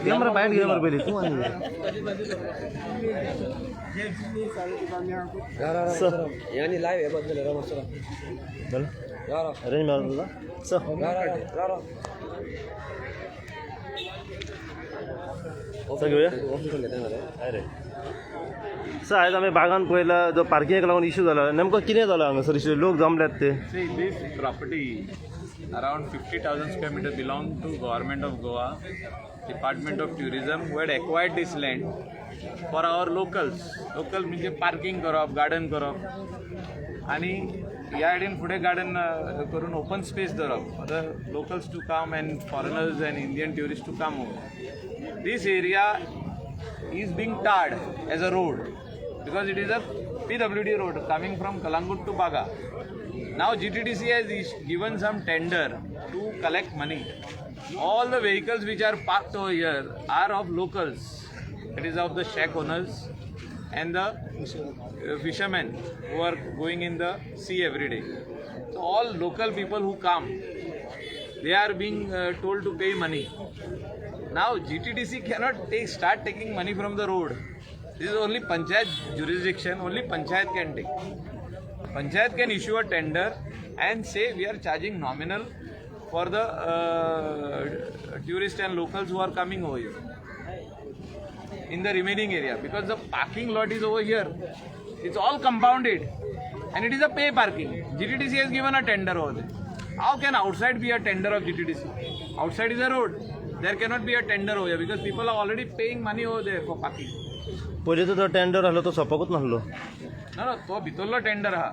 Camera बाहेर घे बरं पहिले तू. आणि लाईव्ह आहे बदल अरेंज मिळाला तुझा सर. सर घेऊया. अरे सर, आयज आमी बागान पळयला जो पार्किंगाक लागून इशू जाला, नेमको कितें जाला हांगासर इशू, लोक जमल्यात ते? See, this property around 50,000 square meter belong to Government of Goa, Department of Tourism, who had acquired this land for our locals. Local म्हणजे पार्किंग करप, गार्डन करप आणि ह्या सायडीन फुडें गार्डन करून ओपन स्पेस दवरप for the locals to come and foreigners and Indian tourist to come over. This area is being tarred as a road because it is a PWD road coming from Kalangut to Baga. Now GTDC has given some tender to collect money. All the vehicles which are parked over here are of locals. It is of the shack owners and the fishermen who are going in the sea every day. So all local people who come, they are being told to pay money. Now GTDC cannot start taking money from the road. This is only panchayat jurisdiction, only panchayat can take. Panchayat can issue a tender and say we are charging nominal for the tourists and locals who are coming over here in the remaining area, because the parking lot is over here. It's all compounded and it is a pay parking. GTDC has given a tender over there. How can outside be a tender of GTDC? Outside is a road. There cannot be a tender over here because people are already paying money over there for parking. पयलीं तो tender आहलो तो सोंपकूच नासलो. ना ना, तो भितरलो tender आहा.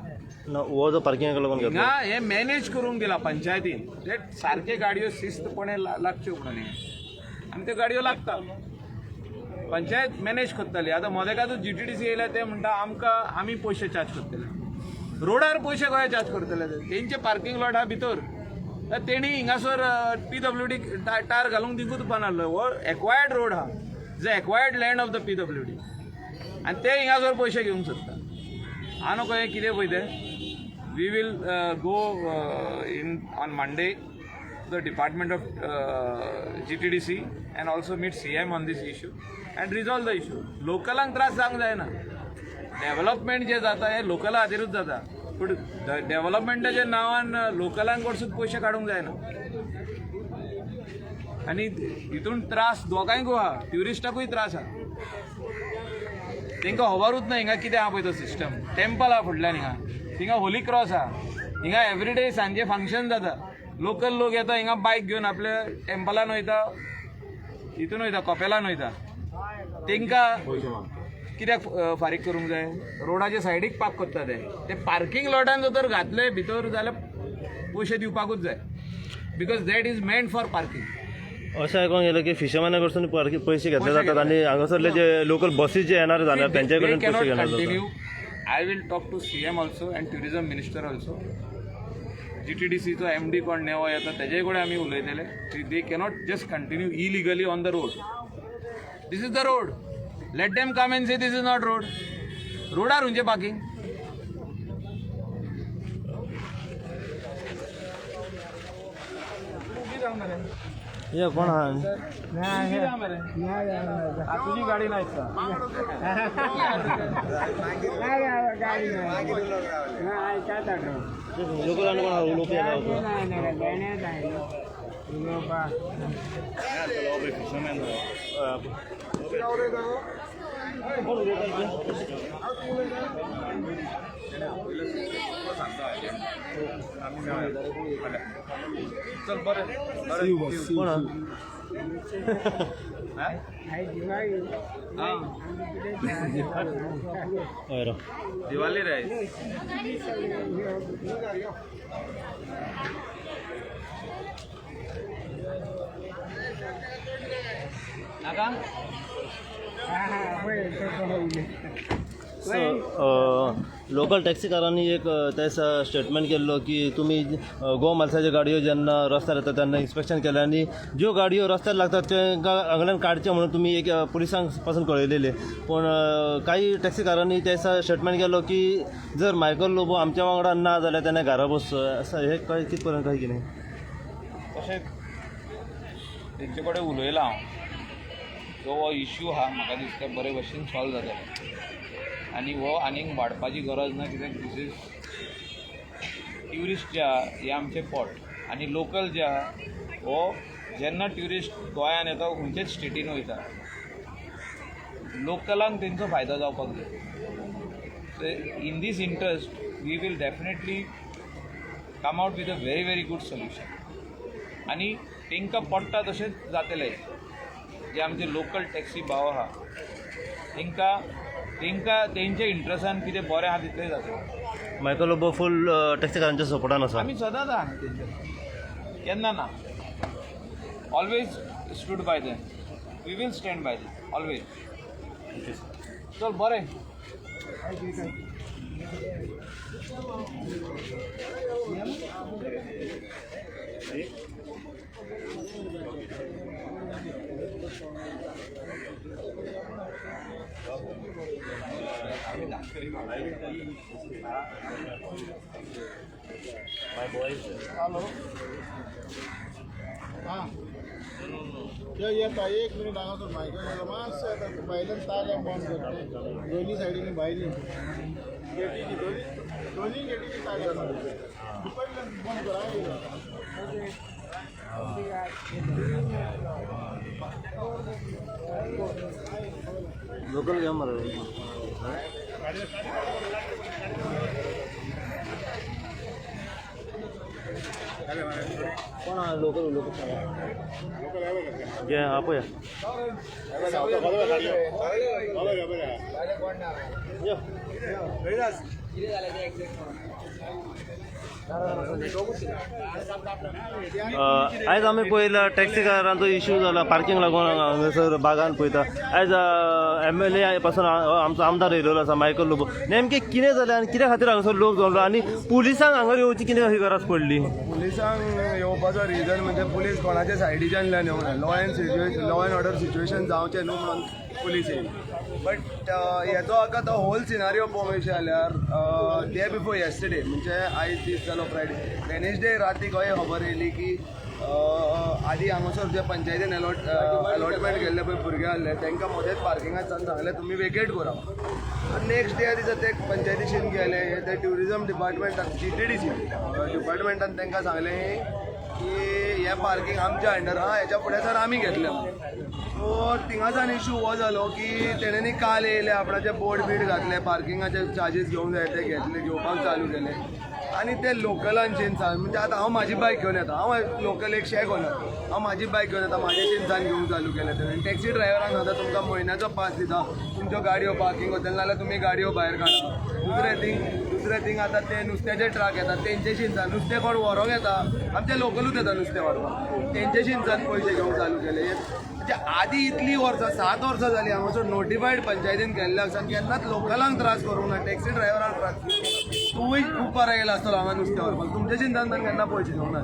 ना, हो जो पार्किंगाक लागून घेतलो. हिंगा हे मॅनेज करूंक दिला पंचायतीन, ते सारखे गाडयो शिस्तपणे लागच्यो म्हणून आनी त्यो गाडयो लागता. पंचायत मॅनेज करताली. आतां मदेकातूच जीटीडीसी येयल्या, ते म्हणटा आमकां आमी पयशे चार्ज करतले. रोडार पयशे कशे चार्ज करतले ते? तेंचे पार्किंग लॉट आहा भितर, तर तेणी हिंगासर पीडब्ल्यूडी टार घालूंक दिवंकूच नासलो. हो एक्वायर्ड रोड आहा, is a acquired land of the PWD आनी ते हिंगासर पयशे घेवंक सोदता. हांव नको हें कितें पळय तें. We will go in on Monday to the department of GTDC and also meet CM on this issue and resolve the issue. लोकलांक त्रास जावंक जायना. डेव्हलपमेंट जे जाता हें लोकला खातीरूच जाता, पूण डेव्हलपमेंटाच्या नांवान लोकलांक कडसून पयशे काडूंक जायना. आनी हितून त्रास दोगांयकूय आहा, ट्युरिस्टाकूय त्रास आहा. तांकां खबरूच ना हिंगा कितें आहा पळय तो सिस्टम. टेम्पल आहा फुडल्यान हिंगा, थिंगा होली क्रॉस आहा. हिंगा एवरीडे सांजे फंक्शन जाता. लोकल लोक येता हिंगा बायक घेवन, आपल्या टेम्पलान वयता, हितून वयता, कपेलान वयता. तांकां कित्याक फारीक करूंक जाय? रोडाच्या सायडीक पार्क करता ते. ते पार्किंग लॉटान जर तर घातले भितर जाल्यार पयशे दिवपाकूच जाय, because that is meant for parking. अशें आयकोंक येयलें की फिशरमॅना कडसून पयशे घेतले जातात आनी हांगासरले जे लोकल बसीस जे येणार जाल्यार तेंचे कडेन पयशे घेणार जातात. Continue. I will talk to CM also and tourism minister also. जीटीडीसीचो एमडी कोण नेवो येता तेजे कडेन आमी उलयतले. They cannot just continue illegally on the road. This is the road. Let them come and say this is not road. रोडार खंयचें parking? ये कोण आहा? तुजी गाडी नाही. लोकल आनी कोण आहा उलोवपी आहा? कोण उलयता? चल बरें. कोण आहा? हां. हय रो. दिवाळी रे. नाका. सो लोकल टॅक्सीकारांनी एक ते स्टेटमेंट केल्लो की तुमी गोवा मालसाच्यो गाडयो जेन्ना रस्त्यार येता तेन्ना इन्स्पेक्शन केलें आनी ज्यो गाडयो रस्त्यार लागतात तांकां हांगल्यान काडचें म्हणून तुमी एक पुलिसांक पासून कळयलेलें. पूण काही टॅक्सीकारांनी ते दिसा स्टेटमेंट केलो की जर मायकल लोबो आमच्या वांगडा ना जाल्यार तेणें घरा बसचो. असं हें काय कित पर्यंत काय कितें? तशें तेंचे कडेन उलयलां हांव. जो हो इश्यू आहा म्हाका दिसता बरे भशेन सॉल्व जातलो आनी हो आनीक वाडपाची गरज ना, कित्याक this is tourist जे आहा हे आमचें पोट आनी लोकल जे आहा हो जेन्ना ट्युरिस्ट गोंयान येता खंयचेच स्टेटीन वयता लोकलांक तेंचो फायदो जावपाक जाय. So in this interest we will definitely come out with a very very good solution आनी तांकां पडटा तशेंच जातलें. जे आमचे लोकल टॅक्सी भाव आहा तांकां तांकां तेंच्या इंट्रस्टान कितें बरें आहा तितलें जातलें. मायकल लोबो फूल टॅक्सीकारांच्या सपोर्टान आसा. आमी सदांच आहा तेंच्या, केन्ना ना, always stood by them, we will stand by them always. चल बरें. येता एक मिनिट हांगासर मायकल मातशें येता. भायल्यान ताळ्यां बंद करता दोनी सायडीनी भायली गेटीची दोनी दोनी गेटीची ताळ्यां पयल्यान बंद कर. लोकल घे मरे. कोण आहा लोकल उलोवपाक घे आपया. यो. आयज आमी पळयला टॅक्सीकारांचो इश्यू जाला पार्किंग लागून हांगासर बागान पळयता. आयज MLA पासून आमचो आमदार येयलेलो आसा मायकल लोबो. नेमकें कितें जालें आनी कित्या खातीर हांगासर लोक जमलो आनी पुलिसांक हांगा येवची कितें अशी गरज पडली? पुलिसांक येवपाचो रिजन म्हणजे पुलीस कोणाच्या सायडीच्यान येवना. Law and situation, law and order situation जावचें न्हू म्हणून पुलीस येयली. बट हेचो आतां तो होल सिनारियो पळोवंक वयशे जाल्यार डे बिफोर येस्टरडे म्हणजे आयज दीस जालो फ्रायडे, वेनसडे राती खंय खबर येयली की आदी हांगासर जे पंचायतीन अलॉटमेंट केल्ले पळय भुरगे आहले तांकां मदेंच पार्किंगांत सांगलें तुमी वेकेट करा. नेक्स्ट डे दिसा ते पंचायतीशीन गेले हे ते ट्युरिजम डिपार्टमेंटान GTDC डिपार्टमेंटान तांकां सांगलें की हें पार्किंग आमच्या अंडर आहा, हेच्या फुडें सर आमी घेतलें. सो थिंगासान इशू हो जालो की तेणेंनी काल येयले आपणाचे बोर्ड बीड घातले पार्किंगाचे चार्जीस घेवंक जाय ते घेतले, घेवपाक चालू केले आनी ते लोकलांचेन म्हणजे आतां हांव म्हाजी बायक घेवन येता, हांव लोकल एक शॅक ओनर, हांव म्हाजी बायक घेवन येता, म्हाजे शिनसान घेवंक चालू केलें तेणें. टॅक्सी ड्रायव्हरांक सांगता तुमकां म्हयन्याचो पास दिता, तुमच्यो गाडयो पार्किंग वतले नाल्यार तुमी गाडयो भायर काडा. दुसरें थिंग आतां ते नुस्त्याचे ट्रक येतात तेंचे शिनसान नुस्तें कोण व्हरोंक येता, आमचे लोकलूच येता नुस्तें व्हरपाक, तेंचे शिनसान पयशे घेवंक चालू केले. म्हणजे आदी इतली वर्सां 7 वर्सां जालीं हांगासर नोटिफायड पंचायतीन केल्ले आसा केन्नाच लोकलांक त्रास करूंक ना, टॅक्सी ड्रायव्हरांक त्रास. तूंय खूब बारा येयला आसतलो हांगा नुस्तें व्हरपाक, तुमचे शिनसान केन्ना पयशे घेवंक ना.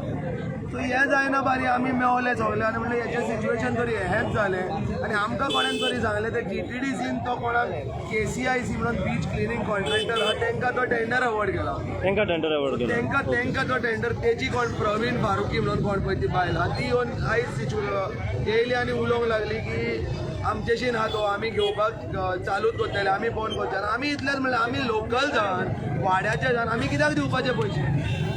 सो हें जायना बारी आमी मेवले सगळे आनी म्हणलें हेचें सिच्युएशन तरी हेंच जालें आनी आमकां कोणेन तरी सांगलें ते GTDCन तो कोणाक KCIC म्हणून बीच क्लिनींग कॉन्ट्रॅक्टर आहा तेंकां तो टेंडर अवॉर्ड केला. तांकां टेंडर अवॉर्ड केला तेंकां तो टेंडर तेजी कोण प्रवीण फारुकी म्हणून कोण पळय ती बायल आहा ती येवन आयज येयली आनी उलोवंक लागली की आमचेशीन आहा तो आमी घेवपाक चालूच करतले, आमी बंद करचे ना. आमी इतलेंच म्हणलें आमी लोकल जावन वाड्याचे जावन आमी कित्याक दिवपाचे पयशे?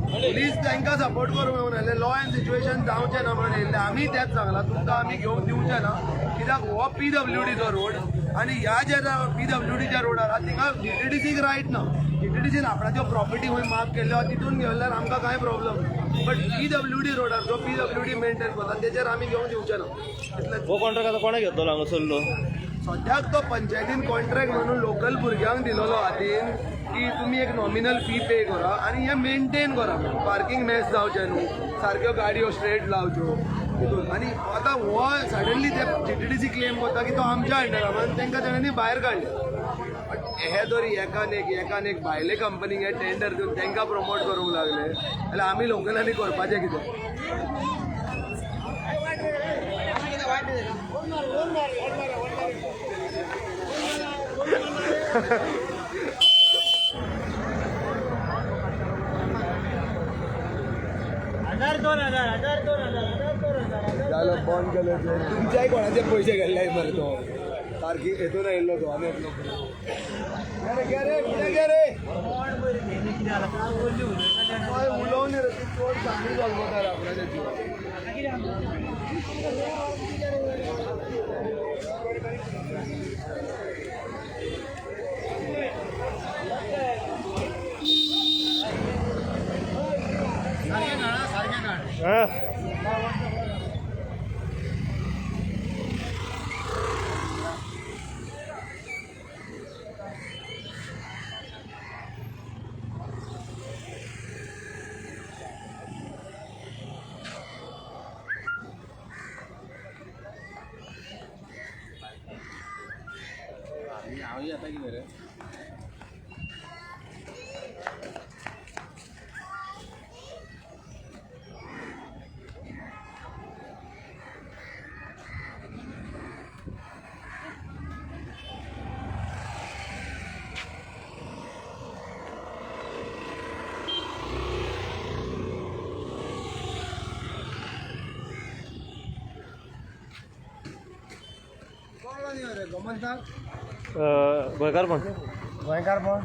पुलीस तांकां सपोर्ट करूंक येवना, लॉ एंड सिच्युएशन जावचें ना म्हणून येयल्ले. आमी तेंच सांगलां तुमकां आमी घेवन दिवचें ना, कित्याक हो PWDचो रोड आनी ह्या ज्या PWDच्या रोडार आहा थिंगा GTDCक रायट ना. GTDCन आपणाच्यो प्रॉपर्टी खंय मार्क केल्ल्यो आहा तितून घेतल्यार आमकां कांय प्रॉब्लम ना, बट PWD रोडार जो PWD maintain करता तेचेर आमी घेवन दिवचे ना. इतलेंच. हो कॉन्ट्रॅक्ट आतां कोणें घेतलो हांगासरलो? सद्याक तो पंचायतीन कॉन्ट्रॅक्ट म्हणून लोकल भुरग्यांक दिलोलो हातीन की तुमी एक नॉमिनल फी पे करा आनी हें मेनटेन करा, पार्किंग मॅस जावचें न्हू, सारक्यो गाडयो स्ट्रेट लावच्यो तितून. आनी आतां हो सडनली ते GTDC claim करता की तो आमच्या अंडर आहा म्हणून तांकां तेणेंनी भायर काडले. बट हे जर एकान एक एकान एक भायले कंपनीक हे टेंडर दिवन तांकां प्रमोट करूंक लागले जाल्यार आमी लोकलांनी करपाचें कितें? जालो बंद केलो तुमच्याय कोणाचे पयशे गेल्ले मरे तो सारकी हेतून आयिल्लो तो आनी एकलो गे रे गे रे उलोवन रे तूं चड चांगली जल्मता रे आपणाच्या जिवाक. गोंयकारपण गोंयकारपण.